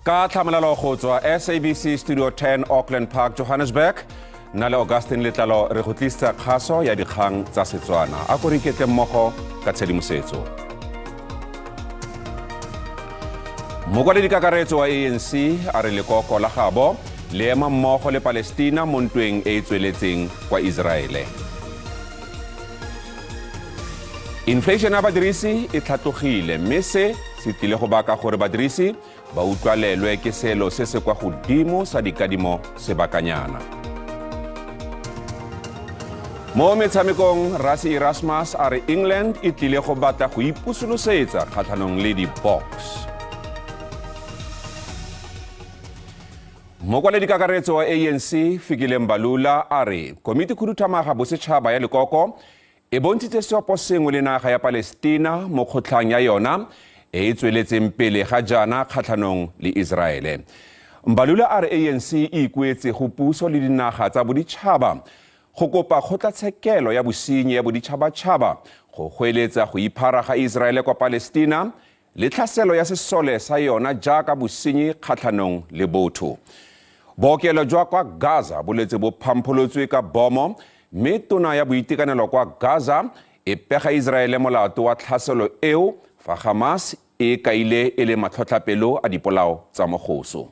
Ka tlhamalalo go tswa SABC Studio 10, Auckland Park, Johannesburg, nna le Augustine Letlalo re go tlisetsa kgaso ya dikgang tsa Setswana. A ko re iketle mmogo ka tshedimosetso. Mokwaledi kakaretso wa ANC a re lekoko la gabo le ema mmogo le Palestina mo ntweng e e tsweletseng kwa Iseraele. Inflation ya badirisi e tlhatlogile, mme se se tlile go baka gore badirisi ba utlwalelwe ke selo se se kwa godimo sa dikadimo sebakanyana. Mo metshamekong, Rassie Erasmus a re England e tlile go batla go ipusolosetsa kgatlhanong le di-Boks. Mokwaledi kakaretso wa ANC Fikile Mbalula a re komiti khuduthamaga bosetšhaba ya lekoko e bontshitse seopo sengwe le naga ya Palestina mo kgotlhang ya yona e e tsweletseng pele ga jaana kgatlhanong le Iseraele. Mbalula a re ANC e ikuetse go puso le dinaga tsa boditšhaba go kopa kgotlatshekelo ya bosenyi ya boditšhabatšhaba go goeletsa go iphara ga Iseraele kwa Palestina le tlhaselo ya sesole sa yona jaaka bosenyi kgatlhanong le botho. Bookelo jwa kwa Gaza bo letse bo phampholotswe ka bomo, mme tona ya boitekanelo kwa Gaza e pega Iseraele molato wa tlhaselo eo fa Hamas e kaile e le matlhotlhapelo a dipolao tsa mogoso.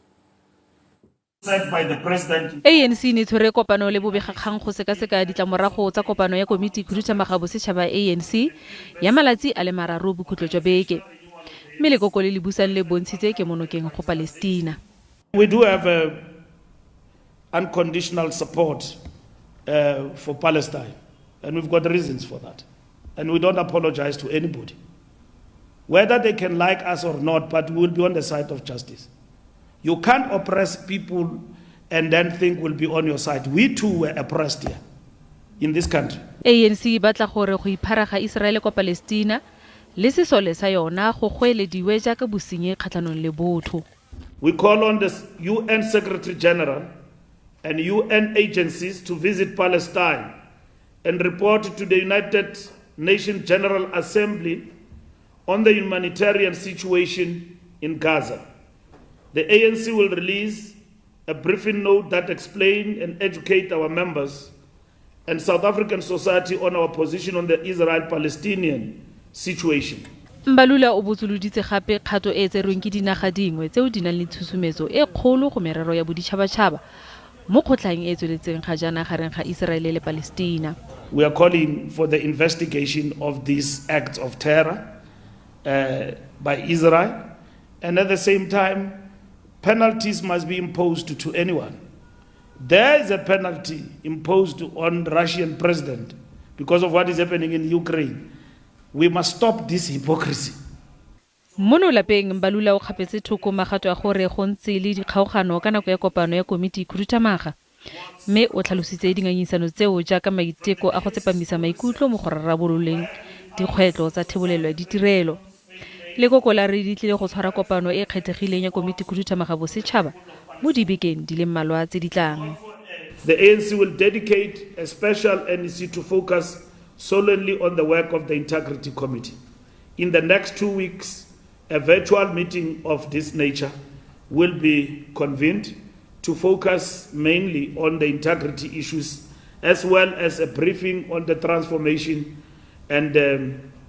ANC e ne e tshwere kopano le bobegakgang go sekaseka ditlamorago tsa kopano ya komiti khuduthamaga bosetšhaba ANC ya malatsi a le mararo bokhutlo jwa beke. Mme lekoko le le busang le bontshitse kemonokeng go Palestina. We do have a unconditional support for Palestine, and we've got reasons for that. And we don't apologize to anybody. Whether they can like us or not, but we will be on the side of justice. You can't oppress people and then think we'll be on your side. We too were oppressed here in this country. ANC e batla gore go iphara ga Iseraele kwa Palestina le sesole sa yona go goelediwe jaaka bosenyi kgatlhanong le botho. We call on the UN Secretary General and UN agencies to visit Palestine and report to the United Nations General Assembly on the humanitarian situation in Gaza. The ANC will release a briefing note that explain and educate our members and South African society on our position on the Israel-Palestinian situation. Mbalula o botsoloditse gape kgato e e tserweng ke dinaga dingwe tseo di nang le tshusumetso e kgolo go merero ya boditšhabatšhaba mo kgotlhang e e tsweletseng ga jaana gareng ga Iseraele le Palestina. We are calling for the investigation of these acts of terror by Israel, and at the same time, penalties must be imposed to anyone. There is a penalty imposed on Russian president because of what is happening in Ukraine. We must stop this hypocrisy. Mono lapeng, Mbalula o kgapetse thoko magato a gore go ntse le dikgaogano ka nako ya kopano ya komiti khuduthamaga, mme o tlhalositse dingangisano tseo jaaka maiteko a go tsepamisa maikutlo mo go rarabololeng dikgwetlho tsa thebolelo ya ditirelo. Lekoko la re di tlile go tshwara kopano e e kgethegileng ya komiti khuduthamaga bosetšhaba mo dibekeng di le mmalwa tse di tlang. The ANC will dedicate a special NEC to focus solely on the work of the Integrity Committee. In the next 2 weeks, a virtual meeting of this nature will be convened to focus mainly on the integrity issues, as well as a briefing on the transformation and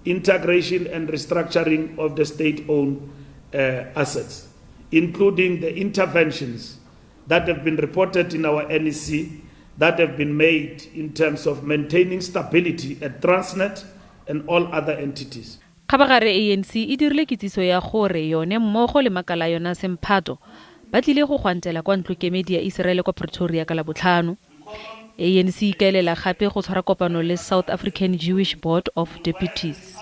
integration and restructuring of the state-owned assets, including the interventions that have been reported in our NEC that have been made in terms of maintaining stability at Transnet and all other entities. Kgabagare ANC e dirile kitsiso ya gore yone mmogo le makala a yona a semphato ba tlile go gwantela kwa ntlokemedi ya Iseraele kwa Pretoria ka Labotlhano. ANC e ikaelela gape go tshwara kopano le South African Jewish Board of Deputies.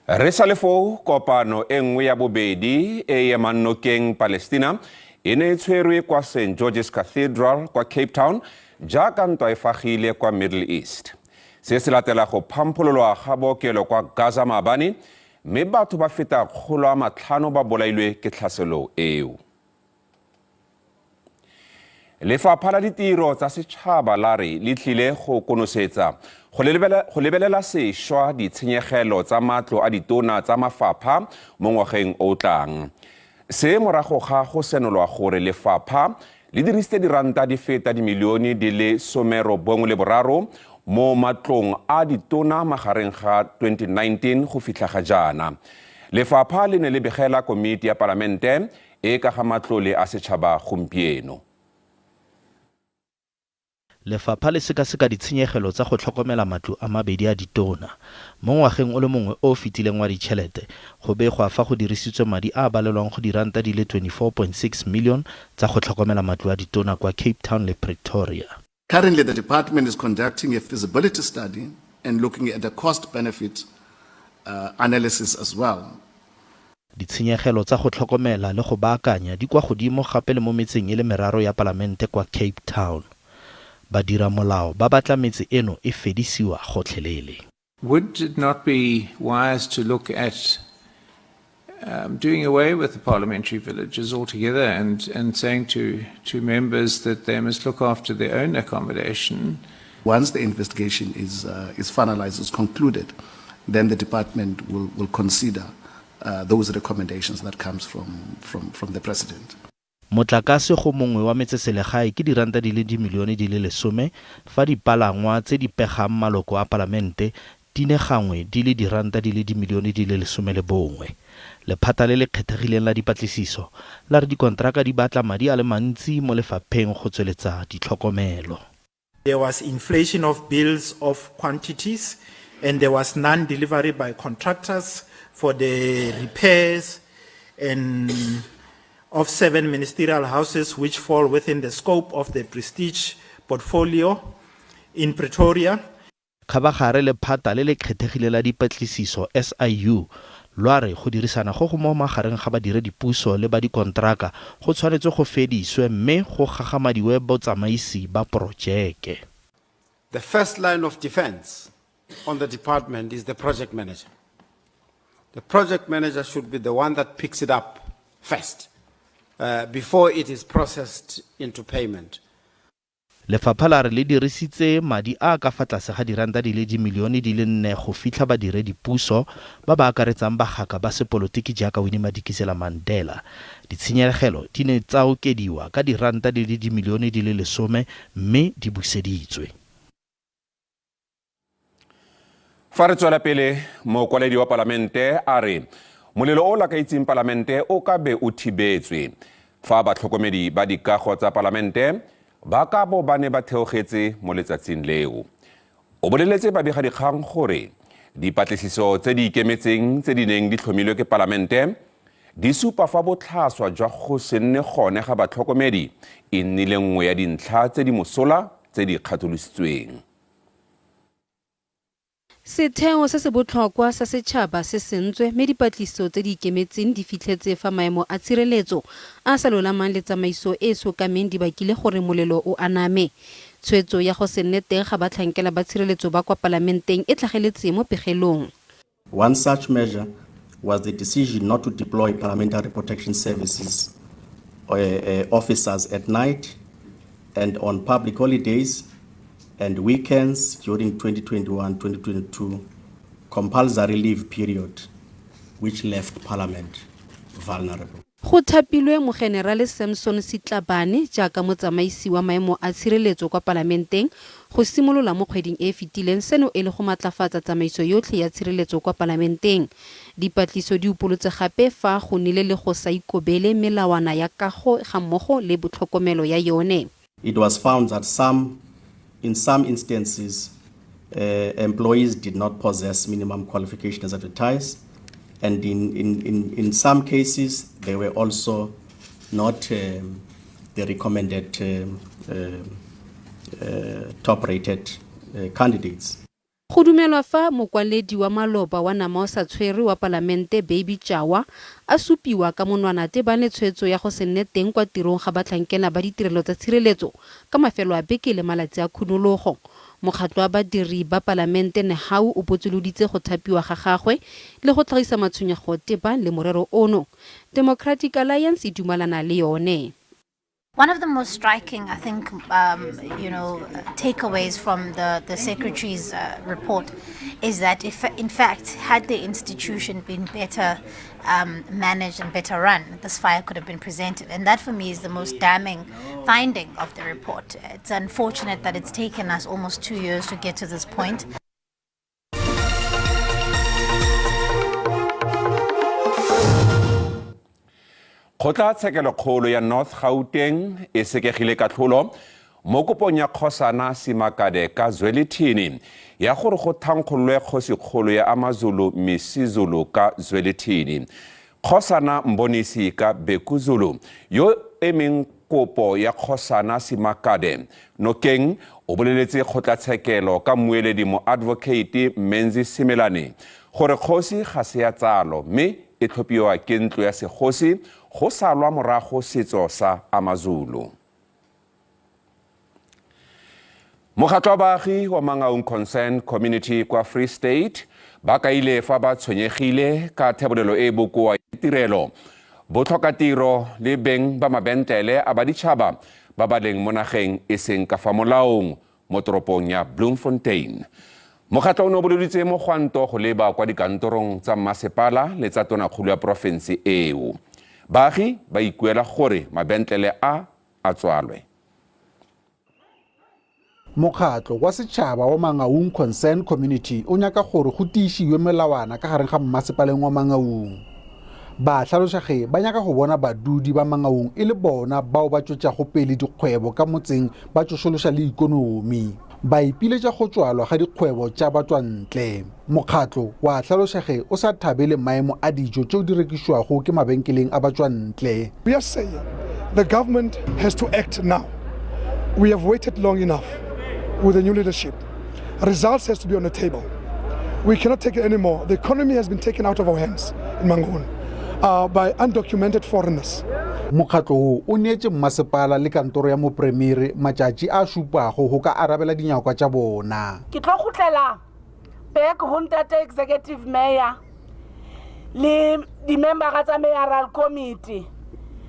Re sa le foo, kopano e nngwe ya bobedi e e emang nokeng Palestina e ne e tshwerwe kwa St George's Cathedral kwa Cape Town jaaka ntwa e fagile kwa Middle East. Se se latela go phamphololwa ga bookelo kwa Gaza maabane, mme batho ba feta 500 ba bolailwe ke tlhaselo eo. Lefapha la Ditiro tsa Setšhaba la re le tlile go konosetsa Go lebelela sešwa ditshenyegelo tsa matlo a ditona tsa mafapha mo ngwageng o o tlang. Se morago ga go senolwa gore lefapha le dirisitse diranta di feta dimilione di le 93 mo matlong a ditona magareng ga 2019 go fitlha ga jaana. Lefapha le ne le begela komiti ya palamente e ka ga matlole a setšhaba gompieno. Lefapha le sekaseka ditshenyegelo tsa go tlhokomela matlo a mabedi a ditona. Mo ngwageng o le mongwe o o fetileng wa ditšhelete, go begwa fa go dirisitswe madi a a balelwang go diranta di le 24.6 million tsa go tlhokomela matlo a ditona kwa Cape Town le Pretoria. Currently, the department is conducting a feasibility study and looking at the cost-benefit analysis as well. Ditshenyegelo tsa go tlhokomela le go baakanya di kwa godimo gape le mo metseng e le meraro ya palamente kwa Cape Town. Badiramolao ba batla metse eno e fedisiwa gotlhelele. Would it not be wise to look at doing away with the parliamentary villages altogether and saying to members that they must look after their own accommodation? Once the investigation is finalized, is concluded, then the department will consider those recommendations that comes from the president. Motlakase go mongwe wa metseselegae ke diranta di le dimilione di le 10, fa dipalangwa tse di pegang maloko a palamente di ne gangwe di le diranta di le dimilione di le 11. Lephata le le kgethegileng la dipatlisiso la re dikonteraka di batla madi a le mantsi mo lefapheng go tsweletsa ditlhokomelo. There was inflation of bills of quantities and there was non-delivery by contractors for the repairs and of 7 ministerial houses which fall within the scope of the Prestige portfolio in Pretoria. Kgabagare lephata le le kgethegile la dipatlisiso SIU lwa re go dirisana go go mo magareng ga badiredipuso le ba dikonteraka go tshwanetse go fediswe mme go gagamadiwe botsamaisi ba porojeke. The first line of defense on the department is the project manager. The project manager should be the one that picks it up first, before it is processed into payment. Lefapha la re le dirisitse madi a ka fa tlase ga diranta di le dimilione di le 4 go fitlha badiredipuso ba ba akaretsang bagaka ba sepolotiki jaaka Winnie Madikizela Mandela. Ditshenyegelo di ne tsa okediwa ka diranta di le dimilione di le 10 mme di buseditswe. Fa re tswela pele, mokwaledi wa palamente a re molelo o lakaitseng palamente o ka be o thibetswe fa batlhokomedi ba dikago tsa palamente ba ka bo ba ne ba theogetse mo letsatsing leo. O boleletse babegadikgang gore dipatlisiso tse di ikemetseng tse di neng di tlhomilwe ke palamente di supa fa botlhaswa jwa go se nne gone ga batlhokomedi e nnile nngwe ya dintlha tse di mosola tse di kgatholositsweng. Setheo se se botlhokwa sa setšhaba se sentswe mme dipatlisiso tse di ikemetseng di fitlhetse fa maemo a tshireletso a sa lolamang le tsamaiso e e sokameng di bakile gore molelo o aname. Tshwetso ya go se nne teng ga batlhankela ba tshireletso ba kwa palamenteng e tlhageletse mo pegelong. One such measure was the decision not to deploy parliamentary protection services officers at night and on public holidays and weekends during 2021-2022 compulsory leave period, which left Parliament vulnerable. Go thapilwe Mogenerale Samson Sitlabane jaaka motsamaisi wa maemo a tshireletso kwa palamenteng go simolola mo kgweding e e fetileng, seno e le go matlafatsa tsamaiso yotlhe ya tshireletso kwa palamenteng. Dipatlisiso di upolotse gape fa go nnile le go sa ikobele melawana ya kago ga mmogo le botlhokomelo ya yone. It was found that in some instances, employees did not possess minimum qualifications advertised, and in some cases, they were also not the recommended top-rated candidates. Go dumelwa fa mokwaledi wa maloba wa nama o sa tshwerwe wa palamente Baby Tyawa a supiwa ka monwana tebang le tshwetso ya go se nne teng kwa tirong ga batlhankela ba ditirelo tsa tshireletso ka mafelo a beke le malatsi a khunologo. Mokgatlo wa badiri ba palamente Nehawu o botsoloditse go thapiwa ga gagwe le go tlhagisa matshwenyego tebang le morero ono. Democratic Alliance e dumalana le yone. One of the most striking, I think, takeaways from the secretary's report is that if, in fact, had the institution been better managed and better run, this fire could have been prevented. And that, for me, is the most damning finding of the report. It's unfortunate that it's taken us almost 2 years to get to this point. Kgotlatshekelokgolo ya North Gauteng e sekegile katlholo mo kopong ya Kgosana Simakade ka Zwelithini ya gore go thankgololwe kgosikgolo ya Amazulu Misizulu ka Zwelithini. Kgosana Mbonisi ka Bhekuzulu yo emeng kopo ya Kgosana Simakade nokeng o boleletse kgotlatshekelo ka mmueledi moadvocate Menzi Simelane gore kgosi ga se ya tsalo mme e tlhophiwa ke ntlo ya segosi go salwa morago setso sa Amazulu. Mokgatlho wa baagi wa Mangaung Concerned Community kwa Free State ba kaile fa ba tshwenyegile ka thebolelo e e bokoa ya ditirelo, botlhokatiro le beng ba mabentlele a baditšhaba ba ba leng mo nageng e seng ka fa molaong mo toropong ya Bloemfontein. Mokgatlho o ne o boloditse mogwanto go leba kwa dikantorong tsa mmasepala le tsa tonakgolo ya porofense eo. Baagi ba ikuela gore mabentlele a a tswalwe. Mokgatlo wa setšhaba wa Mangaung Concerned Community o nyaka gore go tiišiwe melawana ka gareng ga mmasepaleng wa Mangaung. Ba hlaloša ge ba nyaka go bona badudi ba Mangaung e le bona bao ba tšwetšago pele dikgwebo ka motseng ba tšošološa le ikonomi. Ba ipiletša go tswalwa ga dikgwebo tša batšwantle. Mokgatlo wa hlaloša ge o sa thabele maemo a dijo tšeo di rekišwago ke mabenkeleng a batšwantle. We are saying the government has to act now. We have waited long enough with the new leadership. Results has to be on the table. We cannot take it anymore. The economy has been taken out of our hands in Mangaung by undocumented foreigners. Mokgatlo wo o neetše mmasepala le kantoro ya mopremere matšatši a šupago go ka arabela dinyakwa tša bona. Ke tlo kgutlela back ho ntate executive mayor le di-membera tsa mayoral committee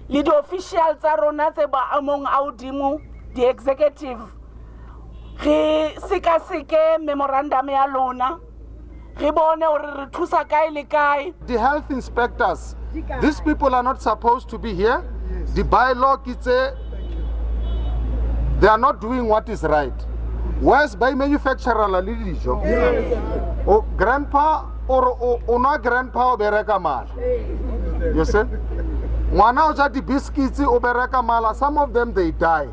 le di-official tsa rona tse boemong a hodimo, di-executive, re sekaseke memorandum ya lona, re bone hore re thusa kae le kae. The health inspectors, these people are not supposed to be here. The bylaw ke tse, they are not doing what is right. Whereas by manufacturer le dijo, o grandpa or o nwa grandpa o bereka mala. You see? Ngwana o ja di-biscuits o bereka mala, some of them they die.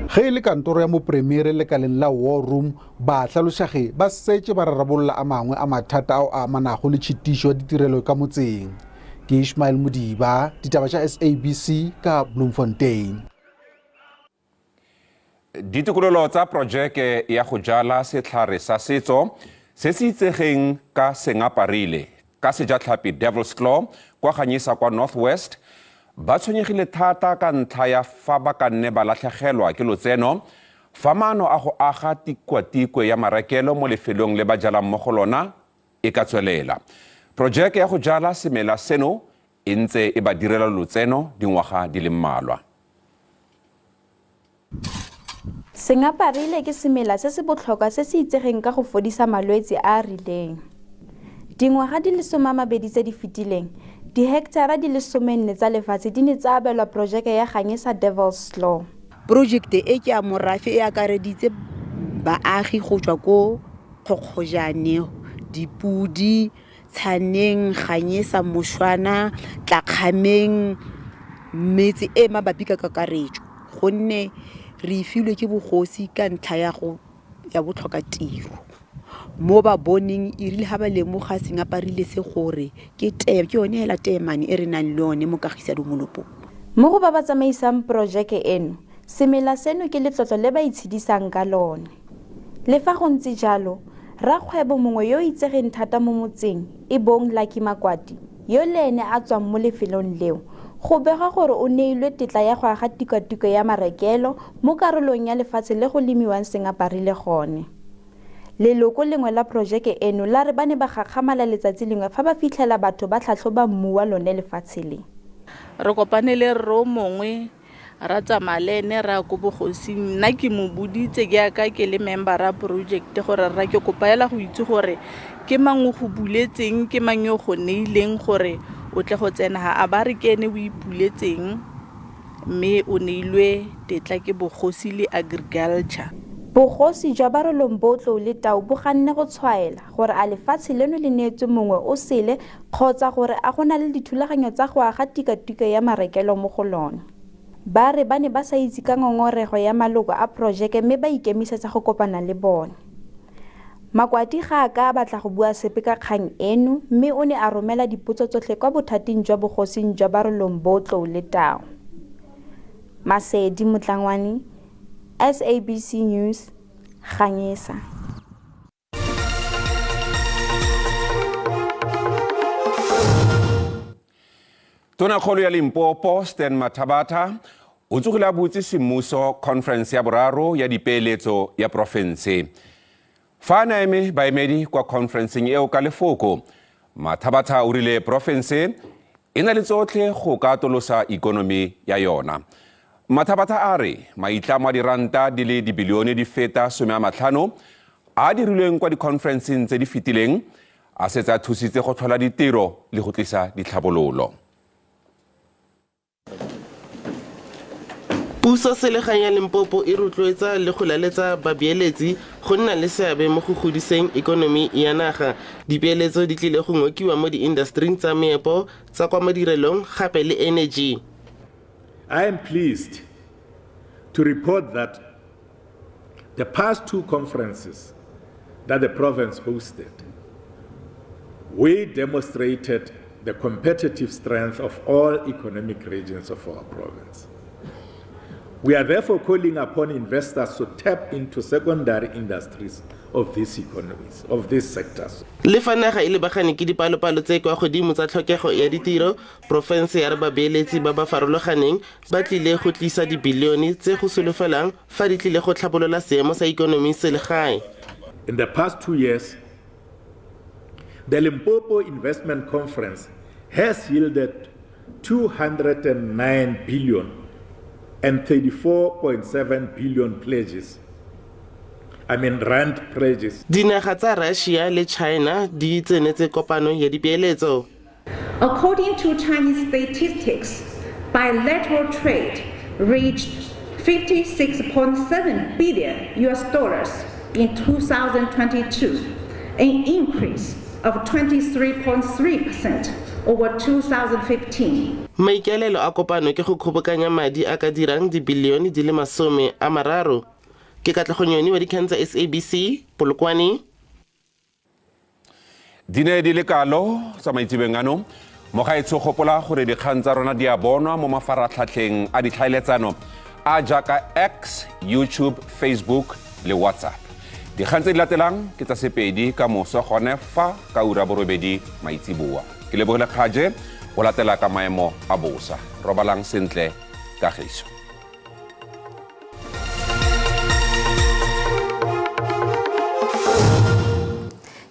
Ge e le kantoro ya mopremere lekaleng la War Room, ba hlaloša ge ba setše ba rarabolola a mangwe a mathata ao a amanago le tšhitišo ya ditirelo ka motseng. Ke Ishmael Modiba, ditaba tša SABC ka Bloemfontein. Ditokololo tsa projeke ya go jala setlhare sa setso se se itsegeng ka sengaparile ka sejatlhapi Devil's Claw kwa Ganyesa kwa North West ba tshwenyegile thata ka ntlha ya fa ba ka nne ba latlhegelwa ke lotseno fa maano a go aga tikwatikwe ya marekelo mo lefelong le ba jalang mo go lona e ka tswelela. Projeke ya go jala semela seno e ntse e ba direla lotseno dingwaga di le mmalwa. Sengaparile ke semela se se botlhokwa se se itsegeng ka go fodisa malwetse a a rileng. Dingwaga di le 20 tse di fetileng, diheketara di le 14 tsa lefatshe di ne tsa abelwa porojeke ya Ganyesa Devil's Claw. Project e ke ya morafe e akareditse baagi go tswa ko Kgokgojane, Dipudi, Tshaneng, Ganyesa, Mošwana, Tlakgameng, metse e mabapi ka kakaretso, gonne re e filwe ke bogosi ka ntlha ya go ya botlhoka tiro. Mo ba boneng e rile ha ba lemoga sengaparile se gore ke te ke yone hela teemane e re nang le yone mo Kagisano Molopong. Mo go ba ba tsamaisang porojeke eno, semela seno ke letlotlo le ba itshedisang ka lone. Le fa go ntse jalo, rakgwebo mongwe yo o itsegeng thata mo motseng e bong Lucky Makwati, yo le ene a tswang mo lefelong leo, go begwa gore o neilwe tetla ya go aga tikwatikwe ya marekelo mo karolong ya lefatshe le go lemiwang sengaparile gone. Leloko lengwe la porojeke eno la re ba ne ba gakgamala letsatsi lengwe fa ba fitlhela batho ba tlhatlhoba mmu wa lone lefatshe le. Re kopane le rre o mongwe Ra tsamaya le ene ra ya ko bogosing. Nna ke mo boditse jaaka ke le member ya project gore rra ke kopa hela go itse gore ke mang o go buletseng, ke mang yo go neileng gore o tle go tsena ha. A ba re ke ene o ipuletseng mme o neilwe tetla ke bogosi le agriculture. Bogosi jwa Barolong bo Tlou le Tau bo ganne go tshwaela gore a lefatshe leno le neetswe mongwe o sele kgotsa gore a go na le dithulaganyo tsa go aga tikatiko ya marekelo mo go lone. Ba re ba ne ba sa itse ka ngongorego ya maloko a porojeke mme ba ikemisetsa go kopana le bone. Makwati ga a ka a batla go bua sepe ka kgang eno mme o ne a romela dipotso tsotlhe kwa bothating jwa bogosing jwa Barolong bo Tlou le Tau. Masedi Motlangwane, SABC News, Ganyesa. Tonakgolo ya Limpopo Stan Mathabatha o tsogile a butse semmuso conference ya boraro ya dipeeletso ya porofense. Fa a ne a eme baemedi kwa conferenceng eo ka lefoko, Mathabatha o rile porofense e na le tsotlhe go ka atolosa ikonomi ya yona. Mathabatha a re maitlamo a diranta di le dibilione di feta 50 a a dirilweng kwa dikhonferenseng tse di fetileng a setse a thusitse go tlhola ditiro le go tlisa ditlhabololo. Puso selegae ya Limpopo e rotloetsa le go laletsa babeeletsi go nna le seabe mo go godiseng ikonomi ya naga. Dipeeletso di tlile go ngokiwa mo diindastering tsa meepo, tsa kwa madirelong gape le energy. I am pleased to report that the past two conferences that the province hosted, we demonstrated the competitive strength of all economic regions of our province. We are therefore calling upon investors to tap into secondary industries of these economies, of these sectors. Le fa naga e lebagane ke dipalopalo tse kwa godimo tsa tlhokego ya ditiro, porofense ya re babeeletsi ba ba farologaneng ba tlile go tlisa dibilione tse go solofelang fa di tlile go tlhabolola seemo sa ikonomi selegae. In the past 2 years, the Limpopo Investment Conference has yielded 209 billion and 34.7 billion pledges. I mean rand pledges. Dinaga tsa Russia le China di tsenetse kopano ya dipeeletso. According to Chinese statistics, bilateral trade reached 56.7 billion US dollars in 2022, an increase of 23.3% over 2015. Maikaelelo a kopano ke go kgobokanya madi a ka dirang dibilione di le 30. Ke Katlego Nyoni wa dikgang tsa SABC, Polokwane. Di ne di le kalo tsa maitsebeng ano. Mogaetsho, gopola gore dikgang tsa rona di a bonwa mo mafaratlhatlheng a ditlhaeletsano a jaaka X, YouTube, Facebook le WhatsApp. Dikgang tse di latelang ke tsa Sepedi ka moso gone fa ka ura borobedi maitseboa. Ke lebogile Kgaje go latela ka maemo a bosa. Robalang sentle, kagiso.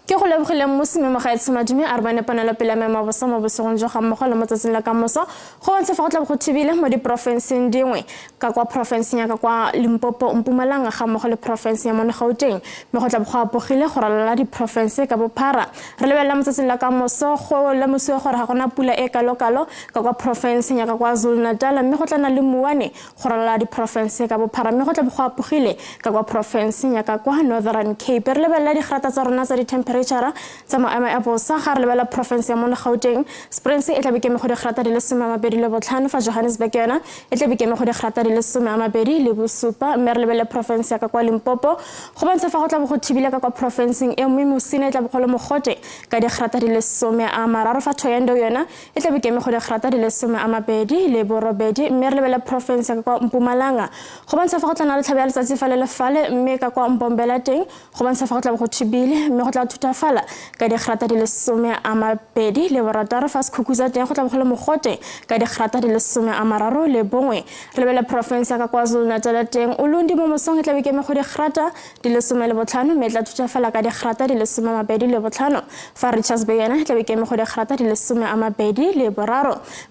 Ke go lebogile mmusi mme mogaetsho madume a re bone ponelopele ya maemo a bosa mo bosigong jo ga mmogo le mo tsatsing la kamoso go bontsha fa go tla bo go thibile mo diporofenseng dingwe ka kwa porofenseng ya ka kwa Limpopo, Mpumalanga ga mmogo le porofense ya mono Gauteng mme go tla bo go apogile go ralala diporofense ka bophara. Re lebelela mo tsatsing la kamoso go lemosiwa gore ga gona pula e kalokalo ka kwa porofenseng ya ka kwa Zulu-Natal mme go tla nna le mouwane go ralala diporofense ka bophara mme go tla bo go apogile ka kwa porofenseng ya ka kwa Northern Cape. Re lebelela digrata tsa rona tsa dithemphereitšhara tsa maemo a bosa ga re lebelela porofense ya mono Gauteng, Springs e tla be keme go digrata di le 25 fa Johannesburg yona e tla be keme go digrata di le 27 mme re lebelele porofense ya ka kwa Limpopo go bontsha fa go tla bo go thibile ka kwa porofenseng e mme Musina e tla bo go le mogote ka digrata di le 30 fa Thohoyandou yona e tla be keme go digrata di le 28 mme re lebele porofense ka kwa Mpumalanga go bontsha fa go tla nna le tlhabe ya letsatsi fale le fale mme ka kwa Mbombela teng go bontsha fa go tla bo go thibile mme go tla thutafala. ka digrata di le 26 fa Skukuza teng go tla bo go le mogote ka digrata di le 31. Re lebele porofense ya ka KwaZulu-Natal teng Ulundi mo mosong e tla be ke eme go digrata di le 15 mme e tla thuthafala ka digrata di le 25 fa Richards Bay yona e tla be ke eme go digrata di le 23.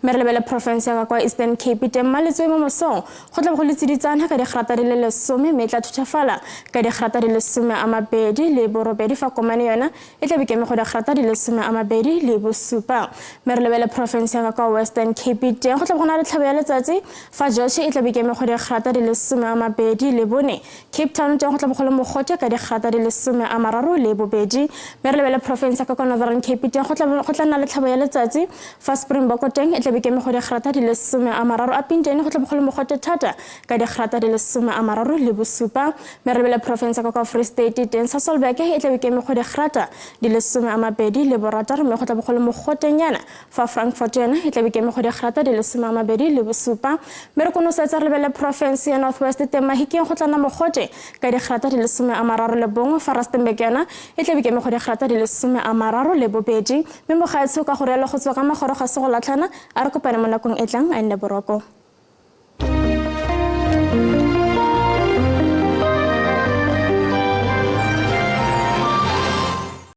Mme re lebele porofense ya ka kwa Eastern Cape teng Maletswai mo mosong go tla bo go le tsiditsana ka digrata di le 10 mme e tla thuthafala ka digrata di le 28 fa Komane yona e tla be ke eme go digrata di le 27. Mme re lebele porofense ya ka kwa Western Cape teng go tla bo go na le tlhabo ya letsatsi fa George e tla be ke eme go digrata di le 24. Cape Town teng go tla bo go le mogote ka digrata di le 32. Mme re lebele porofense ya ka kwa Northern Cape teng go tla nna le tlhabo ya letsatsi fa Springbok teng e tla be ke eme go digrata di le 30. Upington go tla bo go le mogote thata ka digrata di le 37. Mme re lebele porofense ya ka kwa Free State teng Sasolburg e tla be ke eme go digrata di le 26 mme go tla bo go le mogotenyana fa Frankfurt yona e tla be ke eme go digrata di le 27. Mme re konosetsa re lebele porofense ya North West teng Mahikeng go tla nna mogote ka digrata di le 31 fa Rustenburg yona e tla be ke eme go digrata di le 32. Mme mogaetsho ka go rialo go tswa ka magoro ga se go latlhana a re kopane mo nakong e tlang a nne boroko.